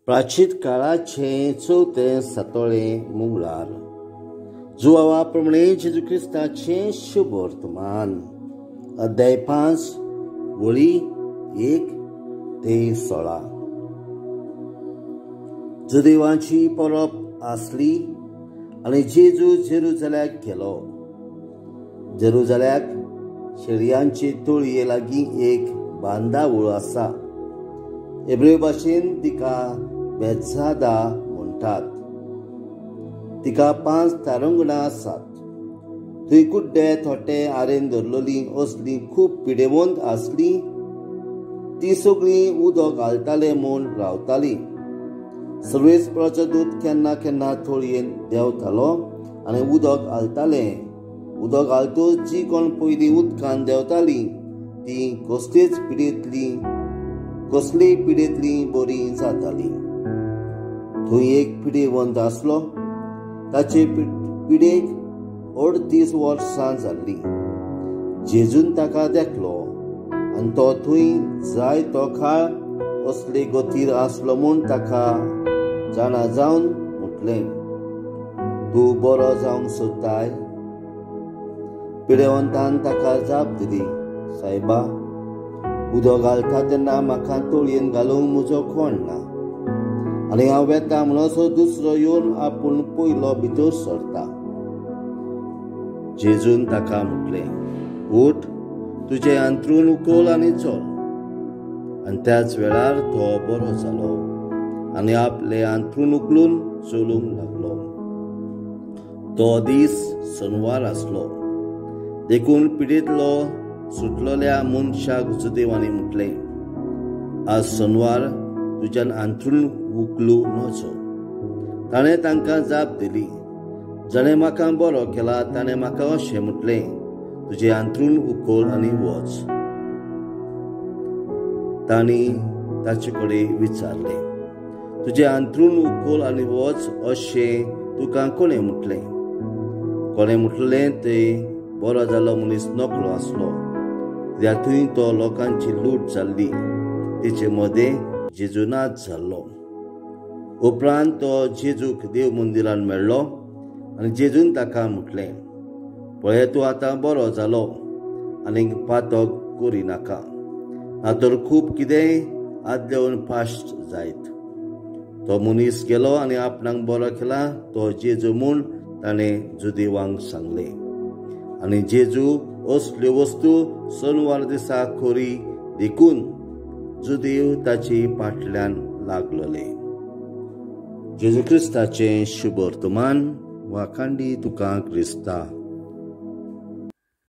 प्राचीन काळाचे चवथें सातोळें मंगळार जुवावा प्रमाणे जेजू क्रिस्ताचें शुभ वर्तमान अध्याय 5 वळी 1 ते 16. जुदेवांची परब आसली आनी जेजू जेरुजाल्याक गेलो. जेरुजाल्याक शेळयांचे तळये लागीं एक बांदावळ आसा. हेब्रेव भाशेन तिका बेत्सादा म्हणटात. तिका 5 तारंगणां आसात. थंय कुड्डे थोटे आरेन धरलेली असली खूब पिडेवंत आसली. ती सगळीं उदक घालताले म्हूण रावताली. सर्वेस्पराचो दूत केन्ना केन्ना थळयेन देंवतालो आनी उदक घालताले. उदक घालतच जी कोण पयलीं उदकान देंवताली ती कसलेय पिडेंतली बरी जाताली. थंय एक पिडेवंत आसलो. ताचे पिडेक 38 वर्सां जाल्ली. जेजून ताका देखलो आनी तो थंय जाय तो काळ असले गतीर आसलो म्हूण ताका जाणा जावन म्हटलें, तूं बरो जावंक सोदताय? पिडेवंतान ताका जाप दिली, सायबा, उदक घालता तेन्ना म्हाका तळयेन घालूंक म्हजो कोण ना आनी हांव वेता म्हणसर दुसरो येवन आपूण पयलो भितर सरता. जेजून ताका म्हटलें, उठ, तुजें अंथरूण उखल आनी चल. आनी त्याच वेळार तो बरो जालो आनी आपलें अंथरूण उखलून चलूंक लागलो. तो दीस सनवार आसलो. देखून पिडेंतलो सुटलेल्या मनशाक जुदेवांनी म्हटलें, आज सनवार, तुज्यान अंथरूण उखलूं नजो. ताणें तांकां जाप दिली, जाणें म्हाका बरो केला ताणें म्हाका अशें म्हटलें, तुजें अंथरूण उखल आनी वच. तांणी ताचे कडेन विचारलें, तुजें अंथरूण उखल आनी वच अशें तुका कोणें म्हटलें? कोणें म्हटलें तें बरो जालो मनीस नकळो आसलो. कित्याक थंय तो लोकांची लूट जाल्ली. तिचे मदें जेजू नाच जाल्लो. उपरांत तो जेजूक देव मंदिरान मेळ्ळो आनी जेजून ताका म्हटलें, पळय, तूं आतां बरो जालो, आनीक पातक करिनाका, ना तर खूब कितेंय आदलेवन पाश्ट जायत. तो मनीस गेलो आनी आपणाक बरो केला तो जेजू म्हूण ताणें जुदेवांक सांगलें. आनी जेजू असल्यो वस्तू सनवार दिसा खरी देखून जुदेव ताचे फाटल्यान लागलेले. जेजू क्रिस्ताचें शुभ वर्तमान. वाखांडी तुका क्रिस्ता.